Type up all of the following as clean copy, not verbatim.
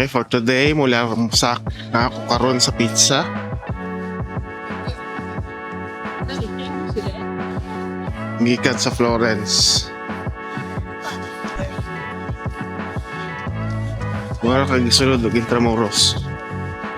Okay, for today, mula sa ako karon sa pizza. Gikan sa Florence. Wala kang gisulod og Intramuros.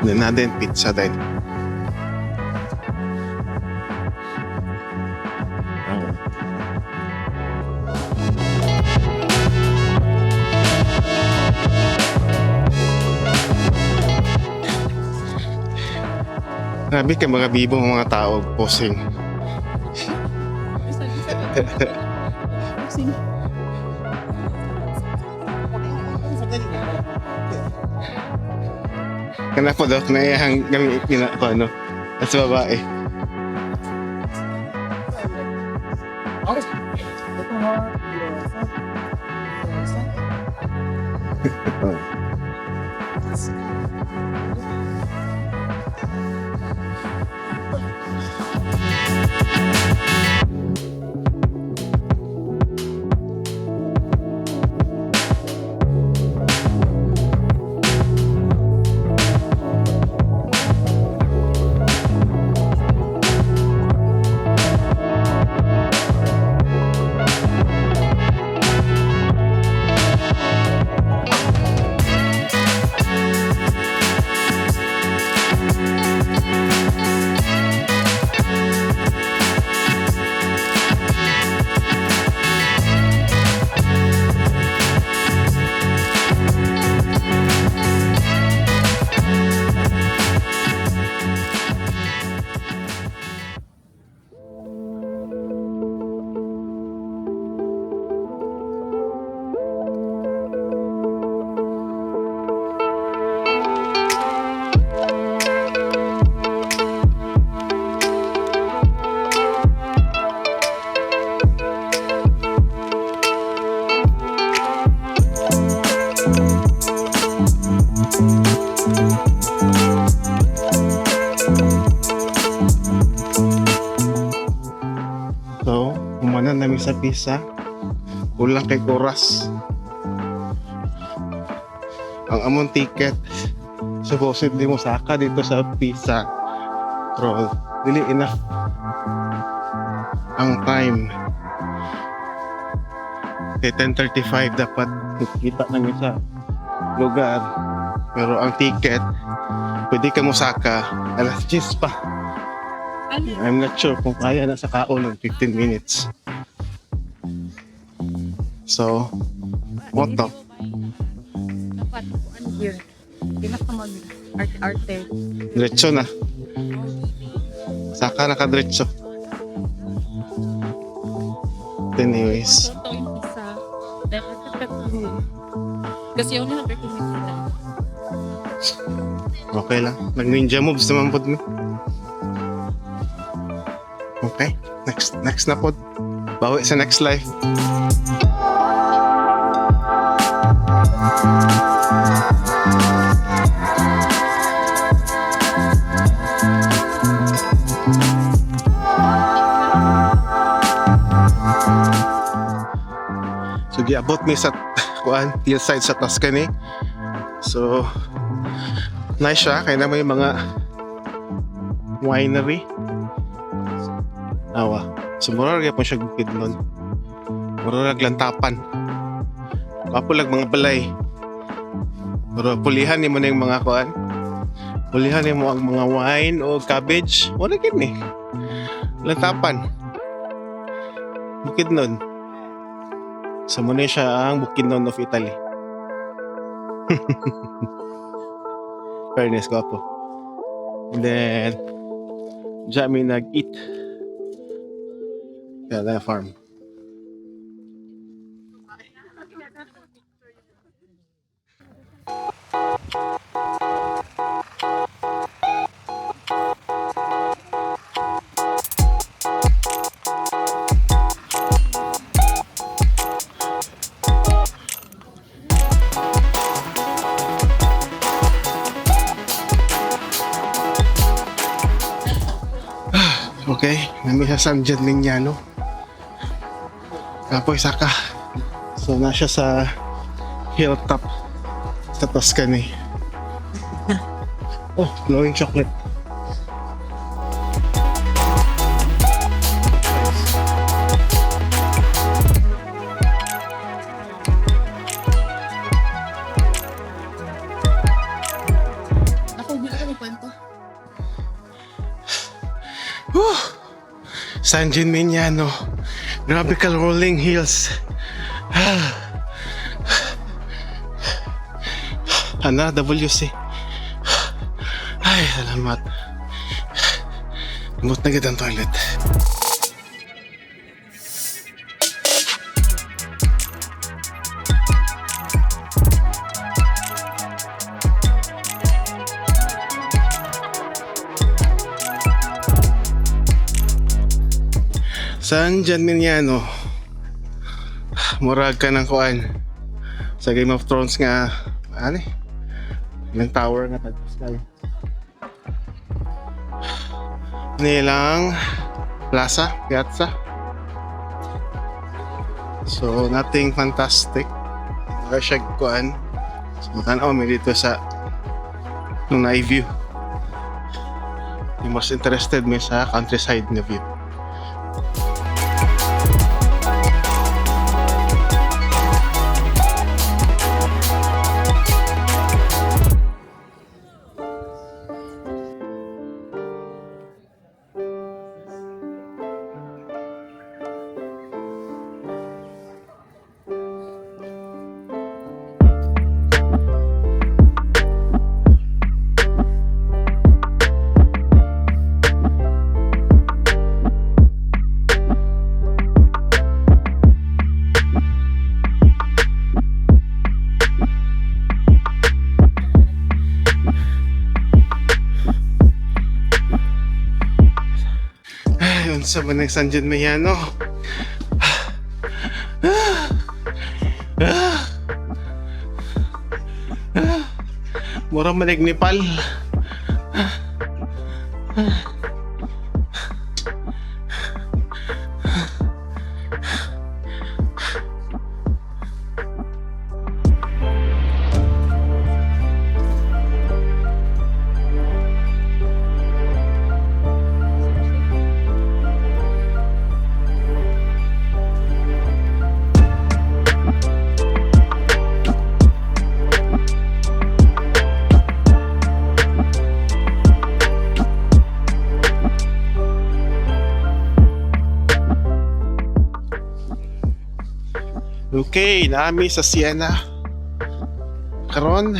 Then na din pizza din. Ah. Grabe kay mga bibo ang mga tao posing. Kana po dok na iyang gami gina ko ano. At sa babae. So, humanan namin sa pizza. Kulang kay oras. Ang among ticket, supposedly mo saka dito sa pizza roll. Dili enough ang time. Kay 10:35 dapat kita namin sa lugar. Pero ang ticket, pwede ka mosaka alas 10 pa. I'm not sure kung kaya na sa kaon ng 15 minutes. So, what the? Dapat ano here. Di na ka mag arte-arte. Diretso na. Saka nakadiretso. Anyways, Ito yung isa. Kasi only 100 minutes lang. Okay lang. Nag-ninja moves naman pod mi. Okay, next next na pod. Bawi sa next life. So giabot mi sa kuan hillside sa Tuscany. So nice siya kaya naman yung mga winery. Awa. So mura ra gyapon siya bukid nun. Mura ra lantapan. Kapo lang mga balay. Pero pulihan nimo na yung mga kuan. Pulihan nimo ang mga wine o cabbage. Wala gid ni. Lantapan. Bukid nun. So muna siya ang Bukidnon of Italy. Fairness, gwapo. And then, diyan mi nag-eat. Yeah, that farm. Okay, nami sa San Gimignano. Kapoy saka. So na siya sa hilltop sa Tuscany. Oh, glowing chocolate. Ako, hindi ko ng kwento. Whew! San Gimignano. Grabe ka rolling hills. Ana, WC. Ay, salamat. Limot na gid ang toilet. San Gimignano. Murag ka ng kuan. Sa Game of Thrones nga, ano eh? Ilang tower nga tagpos kayo. Nilang plaza, piazza. So, nothing fantastic. Wala siya kuan. So, tanaw mi dito sa nung na-view. Yung mas interested mi sa countryside na view. Ay, unsa man ang San Gimignano. Mura man ig Nepal. Okay, naami sa Siena. Karon,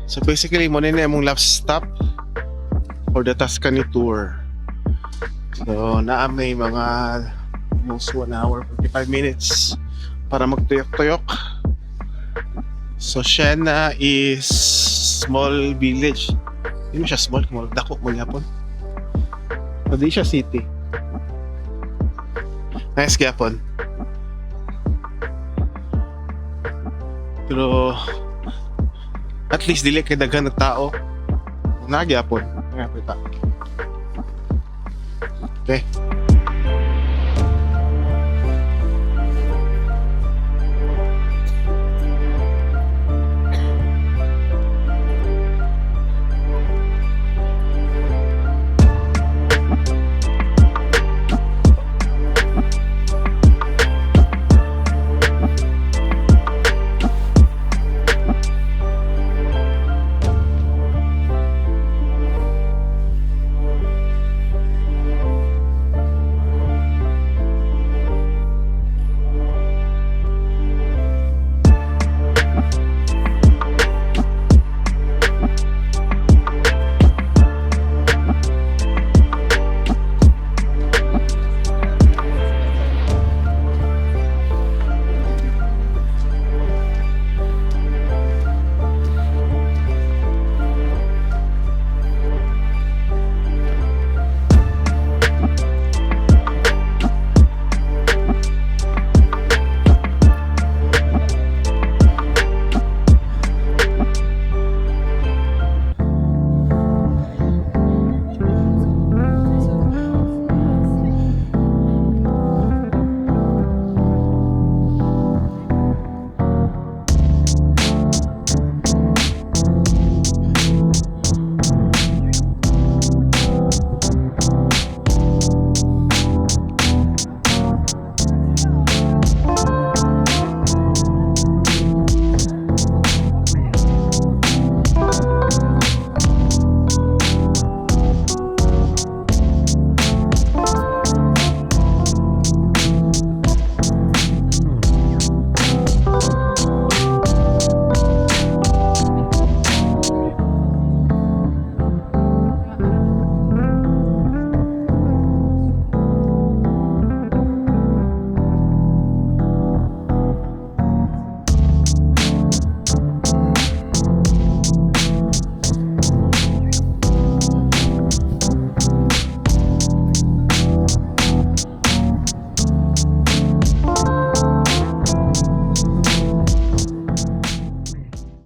so basically mo na imong last stop for the Tuscany tour. So, naami mga almost 1 hour 45 minutes para magtuyok-tuyok. So, Siena is small village. Hindi mo siya small, kung dako mo gyapon. So, di siya city. Nice gyapon. Pero at least dili kay daghan ng tao. Nagyapon. Nagyapon ta. Okay.